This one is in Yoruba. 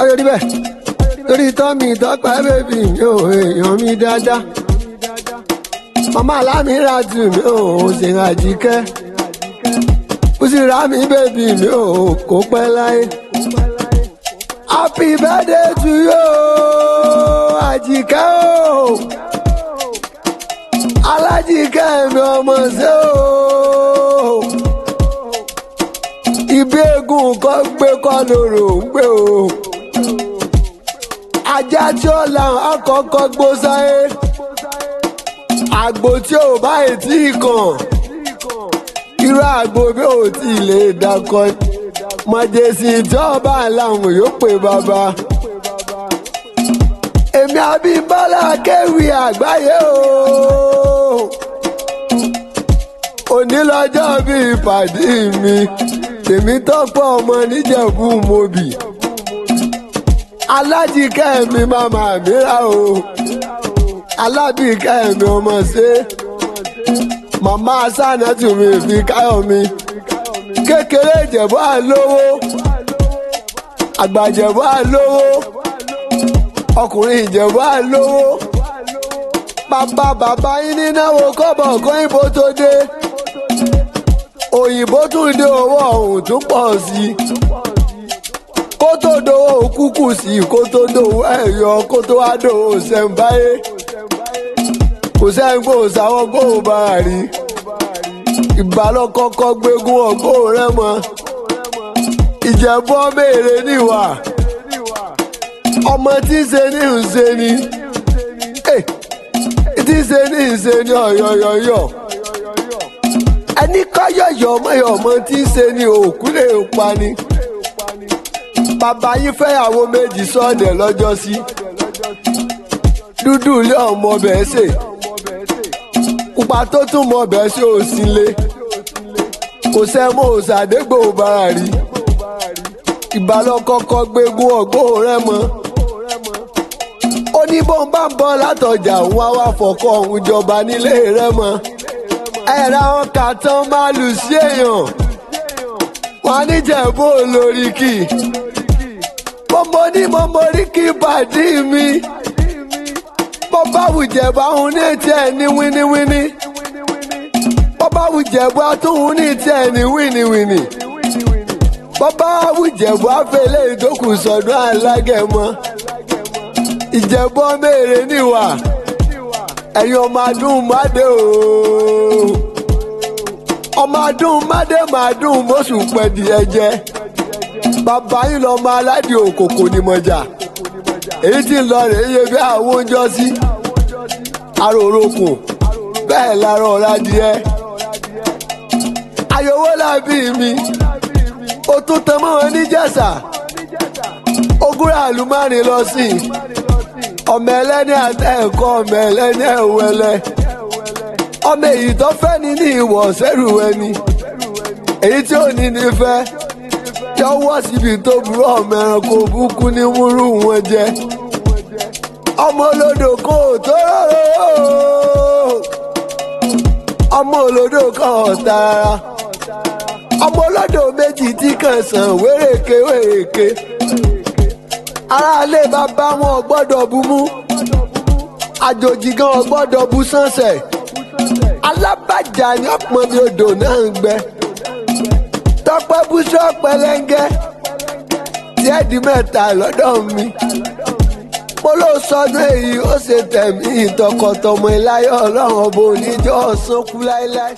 Ayọ̀ rí bẹ́ẹ̀ torí tọ́mì tọ́pẹ́ bèbí mi ò èèyàn mi dáadáa. Màmá alámìíra tù mí ò ṣe àjíkẹ́. Kùsìrà mi bèbí mi ò kó pẹ́ láyé. Happy birthday to you, Àjíkẹ́ o. Alájíkẹ́ mi ọmọ ṣe o. Ibi eégún kọ́ gbé kọ́ lóru ń gbé o. Ajá tí ó làwọn akọ́kọ́ gbó sáyé. Àgbò tí ò bá ètí kàn. Irú àgbo bí ò tí ì lè dakọ. Mọ̀jẹ̀sì tí ọba làwọn yóò pè bàbá. Èmi Abímbọ́lá kéwì àgbáyé o. Òní lọ́jọ́ bí ìpàdé mi. Tèmi tọ́pọ̀ ọmọ níjẹ̀bú mobì. Alájíkẹ́ mi màmá mi rà o. Alábìkẹ́ mi ọmọ ṣe. Màmá Sànàtù mi fi káyọ̀ mi. Kékeré Ìjẹ̀bú àlówó. Àgbà Ìjẹ̀bú àlówó. Ọkùnrin Ìjẹ̀bú àlówó. Bàbá bàbá yín nínáwó kọ́bọ̀ kóyìnbó tó dé. Òyìnbó tún dé owó ọ̀hún tún pọ̀ sí i. Kó tó dowó kúkú sí i, kó tó dowó ẹ̀yọ, kó tó wá dowó sẹ̀ǹbáyé. Kò sẹ́ńgbò sáwọ́ gbóhùn bára rí. Ìbálò kọ́kọ́ gbégún ọ̀gbó rẹ̀ mọ́. Ìjẹ̀bú ọmọ èrè níwà. Ọmọ tí ń ṣe ní ń ṣe ni. Tí ń ṣe ní ń ṣe ni ọ̀yọ̀yọ̀yọ̀. Ẹni kọ́ yọ̀yọ̀ mọ́yọ̀mọ́ tí ń ṣe ni òkú lè pa ni. Bàbá yín fẹ́yàwó méjì sọ́ọ̀dẹ̀ lọ́jọ́sí. Dúdú ilé ọmọ bẹ́ẹ̀ ṣe. Pupa tó tún mọ bẹ́ẹ̀ ṣe ò sí lé. Kò sẹ́mọ́ òṣàdégbò bára rí. Ìbálò kọ́kọ́ gbégún ọ̀gbó rẹ̀ mọ́. Ó ní bóun bá ń bọ̀ látọjà òun á wá fọkọ òun jọba nílé rẹ̀ mọ́. Ẹ̀rọ àwọn kàtàn máa lù sí èèyàn. Wọ́n á níjẹ̀bú olórí kì. Mo ní mo mórí kí pàdí mi. Bó bá wùjẹ̀bú ahun ní tiẹ̀ ní wíníwíní. Bó bá wùjẹ̀bú atúhun ní tiẹ̀ ní wíníwíní. Bó bá wùjẹ̀bú afẹ́lẹ́ ìdókù sọ̀dún alágẹ̀mọ́. Ìjẹ̀bú ọmọ èrè níwà. Ẹ̀yin ọmọ adùn mádé ooo. Ọmọ adùn mádé màá dùn mọ́sù pẹ̀dì ẹ̀jẹ̀. Bàbá yín lọ́mọ aládìí òkòkò ní mọ̀jà. Èyí tí ń lọ rèé yé bí àwọn oúnjẹ sí. Aròrokùn bẹ́ẹ̀ lára ọ̀rá díẹ̀. Ayọ̀wó làbí mi. Ó tún tan mọ́ wọn níjẹ̀ṣà. Ogúnra àlùmárìn lọ sí i. Ọmọ ẹlẹ́ni àtẹ̀kọ́ ọmọ ẹlẹ́ni ẹ̀wẹ̀lẹ̀. Ọmọ èyí tó fẹ́ ni ní ìwọ̀ sẹ́rù ẹni. Èyí tí ò ní ní fẹ́. Yọwọ́ síbi tó burú ọmọ ẹranko burúkú ní múrú wọn jẹ. Ọmọ olódò kò tó rọrọ. Ọmọ olódò kan ọ̀tá rárá. Ọmọ olódò méjì tí kàn sàn wéréke wéréke. Aráalé bàbá wọn ò gbọ́dọ̀ bu mú. Àjòjì gan ò gbọ́dọ̀ bu sánsẹ̀. Alábàjá ni ọ̀pọ̀ mi odò náà ń gbẹ. Tọ́pẹ́ búṣọ́ pẹlẹ́ngẹ́. Díẹ̀ di mẹ́ta lọ́dọ̀ mi. Mo ló sọdún èyí ó ṣe tẹ̀mí ìtọkọtọmọ iláyọ̀ ọlọ́run ọba oníjọ́ ọ̀sán kú láéláé.